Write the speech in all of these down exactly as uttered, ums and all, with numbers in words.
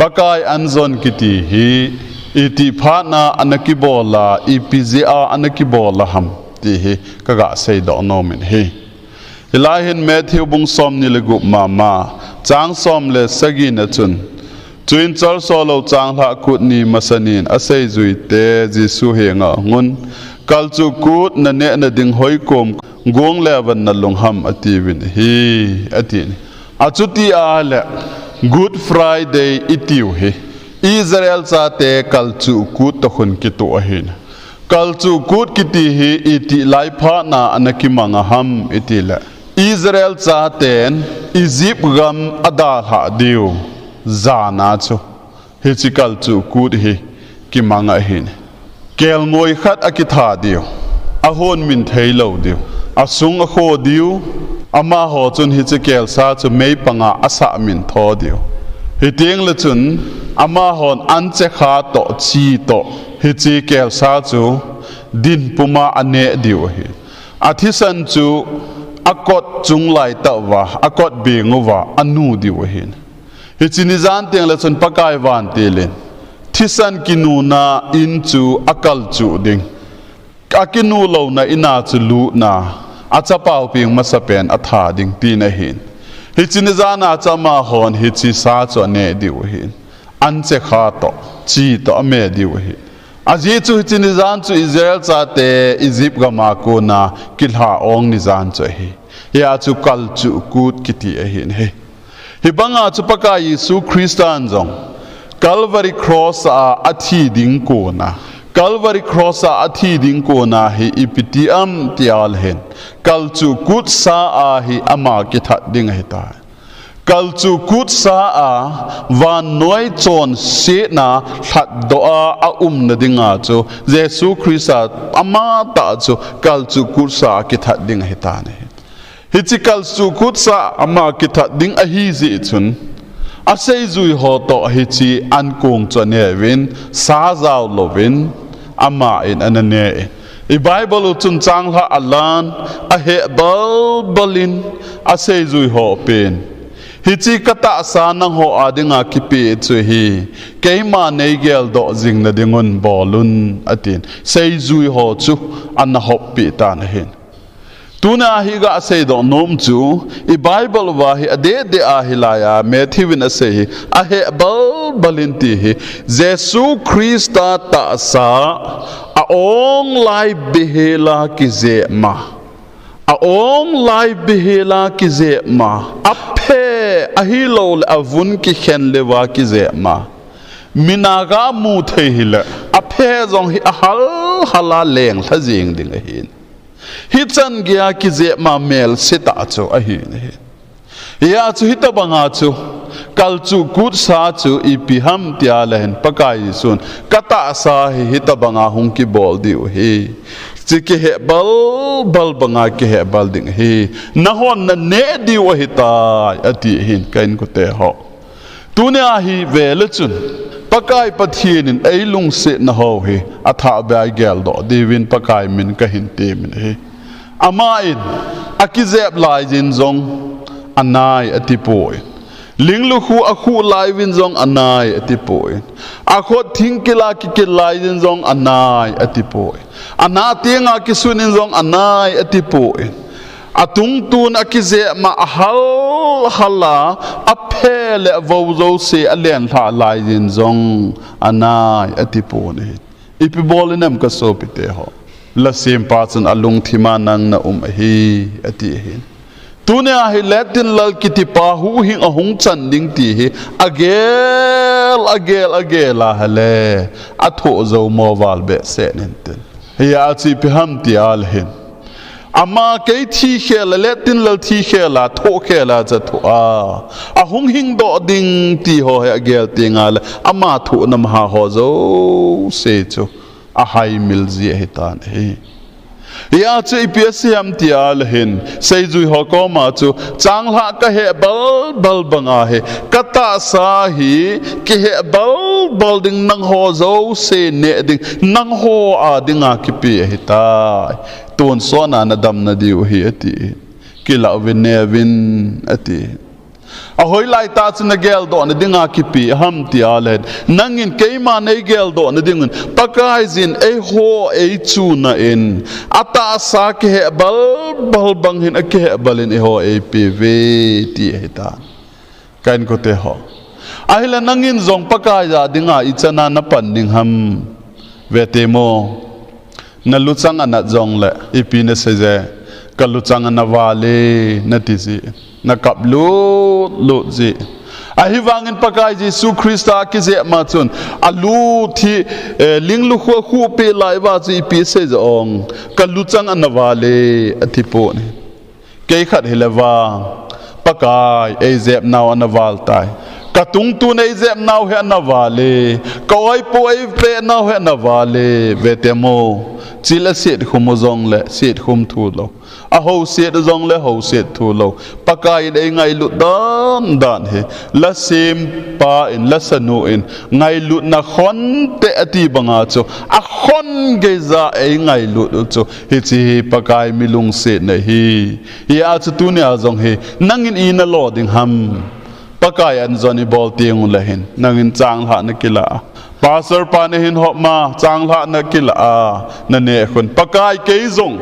Pakai anjon kiti hi itih phatna ana kibol a, ipi jeh a ana kibol a ham ti hi kaga seidoh nom in ahi. Hilai hin Matthew bung somni le gup mama, chang som le sagi na chun, chuin cholso lou changlhah kut ni masa nin aseijuite Jesu henga ahungun, kalchuh kut naneh nading hoi kom gong le van nalung ham atiuvin ahi, ati. Achuti ahile Good Friday itiu hi Israel chate kalchuh kut toh khun kitoh ahin. Kalchuh kut kiti hi itih lai phatna ana kimang a ham itile, Israel chaten Egypt gam adalhah diu jana chu hiche kalchuh kut hi kimang ahin. Kelngoi khat akitha diu, ahon min theilou diu, asung akho diu, amaho chun hiche kelsa chu mei panga asah min tho diu. Hitengle chun amahon anchekha toh, chi toh, hiche kelsa chu din puma aneh diu ahi. Athisan chu akot chung laitah uva, akot beng uva anu diu ahin. Hiche nijan tengle chun Pakai vantil in thisan kinuna in chu akalchuh ding, akinu louna ina chu lutna, achapau peng masapen atha ding tina ahin. Hiche nijana chu amahon hiche sa chu aneh diu ahin. Anchekha toh, chi toh ame diu ahi. Ajeh chu hiche nijan chu Israel chate Egypt gama kona kilha ong nijan chu ahi. Hia chu kalchuh kut kiti ahin ahi. Hibanga chu Pakai Jesu Christan jong Calvary cross a athi ding kona, Calvary cross a athi ding kona hi ipi ti am tia le hin, kalchuh kut sa a hi ama kithat ding ahitai. Kalchuh kut sa a vannoi chonsetna lhatdoh a aumna dinga chu Jesu Christa amatah chu kalchuh kut sa a kithat ding ahitan ahi. Hiche kalchuh kut sa ama kithat ding ahijeh chun, aseijui ho toh hiche ankong chu aneuvin, sa jao louvin, ama in ana ne in. I Bible u chun changlhah alan, aheh balbal in, aseijui ho pen, hiche katahsa nangho a dinga kipe chu hi, keima neigeldoh jingna dingun bolun, atin. Seijui ho chu ana hoppeh tan ahin. Tunia hi gaseidoh nom chu, i Bible uva hi adehdeh a hilai a Matthew in asei hi, aheh balbal in ti hi, Jesu Christa tahsa, a-ong lai behel a kijep ma, a-ong lai behel a kijep ma, aphe ahiloule avun kikhen leuva kijep ma, mina gamu thei hile, aphe jong hi ahal hal a lenglha jeng ding ahin. Hichan geiya kijep ma melse tah chu ahin ahi. Hia chu hitobanga chu, kalchuh kut sa chu ipi ham tia le hin Pakai Jesun, katahsa hi hitobanga hung kibol diu ahi. Hiche kiheh balbal banga kiheh bal ding ahi. Nanghon naneh diu ahitai, ati ahin ka inkote ho. Tunia hi vele chun, Pakai Pathen in eilungsetna ho hi athahbeh a igeldoh diuvin Pakai min kahin temin ahi. Ama in, akijep laiyin jong anai atipoi. Linglukhuh akhuh laiyin jong anai atipoi. Akhut thingkil a kikil laiyin jong anai atipoi. Anah tenga kisunin jong anai atipoi. Atungtun akijep ma ahal hal a, aphe le avou jouse alenlhah laiyin jong anai atipon ahi. Ipi bol inem kasopite ho? Lasempa chun alungthim a nang naum ahi, ati ahin. Tunia hi Letinlal kitipa huhhing ahung chan ding ti hi agel, agel, agel a hile, athoh jou mo val behseh intin. Hia chu ipi ham tia le hin, ama kei thikhel a, Letinlal thikhel a, thohkhel a chu athoh a, ahung hingdoh ding ti ho hi agel tengle ama thohna maha ho jouse chu ahaimil ji ahitan ahi. Hia chu ipi asei ham tia le hin, seijui ho koma chu, changlhah kaheh balbal banga hi, katahsa hi kiheh balbal ding, nangho jouse neh ding, nangho a dinga kipe ahitai. Tonsot a nadamna diu ahi, ati. Kilah uvin, ne uvin, ati. Ahoilai tah chu nageldohna dinga kipe ham tia le, nangin keima neigeldohna dingun Pakaiyin eiho eichuna in, atahsa kihehbal bal bang hin akihehbal in eiho eipeuve, ti ahitan. Ka inkote ho, ahile nangin jong Pakaiya dinga ichana napan ding ham? Vete mo, naluchang anat jongle ipi nasei je? Kaluchang ana val e, nati ji, nakap lut lut ji. Ahivangin Pakai Jesu Christa akijepma chun, alu thi, eh, ling lukhuh akhuhpeh lai uva chu ipi asei jeh ong, kaluchang ana val e, atipon ahi. Kei khat hile vang, Pakai eijepnau ana val tai. Katungtun eijepnau hi ana val e, ka-oipo eipehnau hi ana val e, vete mo. Chil asetkhum u jongle setkhum thu lou, ahouset u jongle houset thu lou, Pakai in eingailut dan dan hi, lasempa in, lasanu in, ngailutna khonte ati banga chu, akhon geija eingailut u chu, hiche hi Pakai mi lungsetna ahi. Hijeh a chu tunia jong hi, nangin ina lo ding ham? Pakai anjon ibol tengule hin, nangin changlhahna kilah a, pastor pa nahin hopma changlhahna kilah a, naneh khun, Pakai kei jong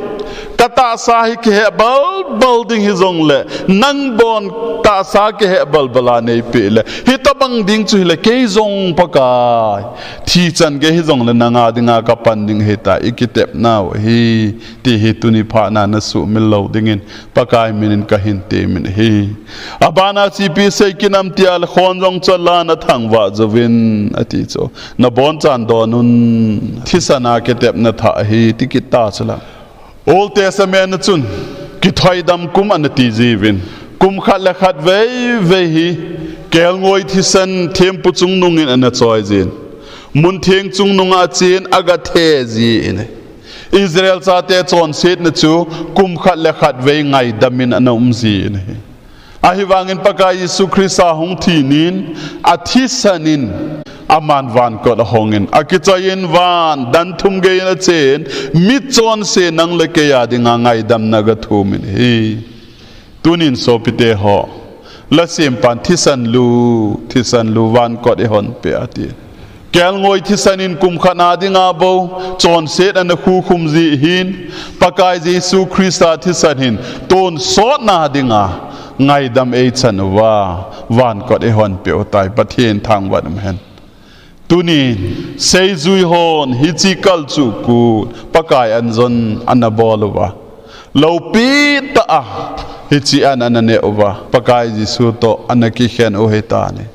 katahsa hi kihehbal bal ding hijongle, nang bon tahsa kihehbal bal a neipeh le, hitobang ding chu hile kei jong Pakai, thi chan gei hijongle nanga dinga kapan ding ahitai, ikitepnau ahi, ti hi tuni phatna nasuhmil lou dingin Pakai minin kahin temin ahi. Abana chu ipi asei kit nam tile, khon jong chu alan athangvah jouvin, ati chu, nabonchan donun, thisan a kitepna thah ahi, ti kit ta chula. Old Testament a chun kithoidam kum ana ti jiuvin, kum khat le khat vei vei hi kelngoi thisan thempu chungnungin ana choi jin, muntheng chungnunga achen agathe jin, Israel chate chonsetna chu kum khat le khat vei ngaidamin ana um jin ahi. Ahivangin Pakai Jesu Christa hung thinin, athisan in, aman vankot ahongin, akichoiyin van dan thum geiyin achen, michonse nang le kei a dinga ngaidamna agathumin ahi. Tunin sopite ho, lasempan thisan lu, thisan lu, vankot eihonpeh ati. Kelngoi thisan in kum khat a dinga bou chonset ana khukhum ji ahin, Pakai Jesu Christa thisan hin tonsotna dinga ngaidam eichan uva, vankot eihonpeh u tai, Pathen thangvah in umhen. Tunin seijui hon hiche kalchuh kut Pakai anjon ana bol uva, loupi tah a hiche an ana neh uva, Pakai Jesu toh ana kikhen u ahitan ahi.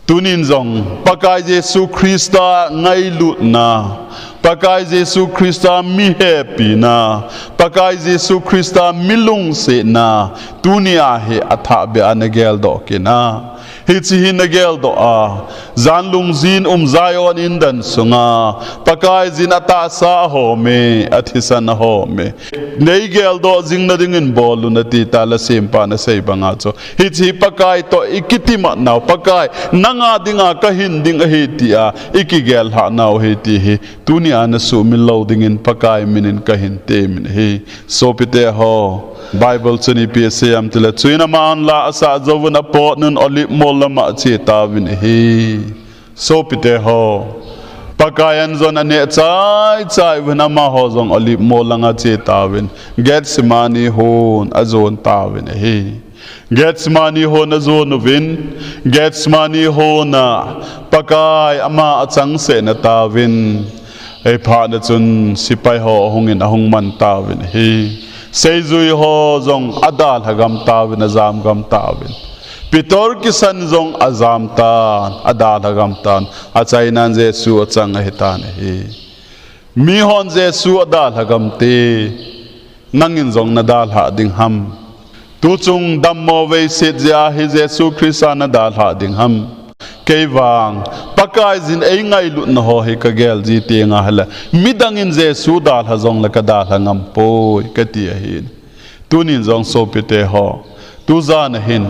Tunin jong Pakai Jesu Christa ngailutna, Pakai Jesu Christa mihepina, Pakai Jesu Christa milungsetna, tunia hi athahbeh a nageldoh kit a, hiche hi nageldoh a, jan lungjin um Zion indan sunga, Pakaiyin atahsa ahome, athisan ahome, neigeldoh jingna dingin bol un ati ta, lasempan asei banga chu, hiche hi Pakai toh ikitimatnau, Pakai nanga dinga kahin ding ahi tia ikigellhahnau ahi ti hi tunia nasuhmil lou dingin Pakai minin kahin temin ahi. Sopite ho, Bible chun ipi asei em tile, chuin aman la asah jouvun apotnun Olive mol lama achetauvin ahi. Sopite ho, Pakai anjon aneh chaichai uvin amaho jong Olive mol langa achetauvin, Gethsemane hon ajon tauvin ahi. Gethsemane hon ajon uvin, Gethsemane hona Pakai ama achangsehna tauvin, hiphatna chun sepai ho ahungin ahung man tauvin ahi. Seijui ho jong adalha gam tauvin, ajam gam tauvin. Peter kisan jong ajam tan, adalha gam tan, achainan Jesu achang ahitan ahi. Mihon Jesu adalha gamte, nangin jong nadalhah ding ham? Tuchung dammo veiset jeh a hi Jesu Christa nadalhah ding ham? Keivang, Pakaiyin eingailutna ho hi kagel ji tenga hile, midangin Jesu dalha jongle kadalha ngampoi, kati ahin. Tunin jong sopite ho, tujana hin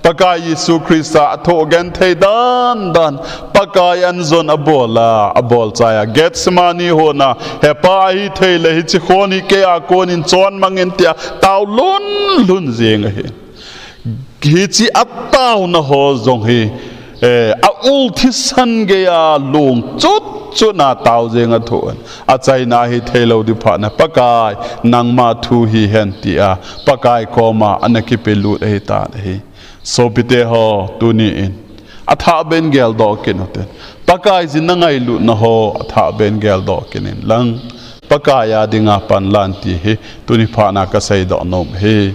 Pakai Jesu Christa athoh genthei dandan, Pakai anjon abol a, abol chai a, Gethsemane hona, He Pa, ahithei le hiche khon hi keia konin chonmangin, tia tao lhun lhun jeng ahi. Hiche ataona ho jong hi, eh, a ul thisan geiya long chut chutna tao jeng a thoh in. Achaina hi theilou ding phat na Pakai, nangma thu hihen tia Pakai koma ana kipelut ahitan ahi. Sopite ho, tuni in athah beh in geldoh kit un tin. Pakai jin na ngailutna ho athah beh in geldoh kit in lang, Pakai a dinga pan lan ti hi tuni phat na kaseidoh nom ahi.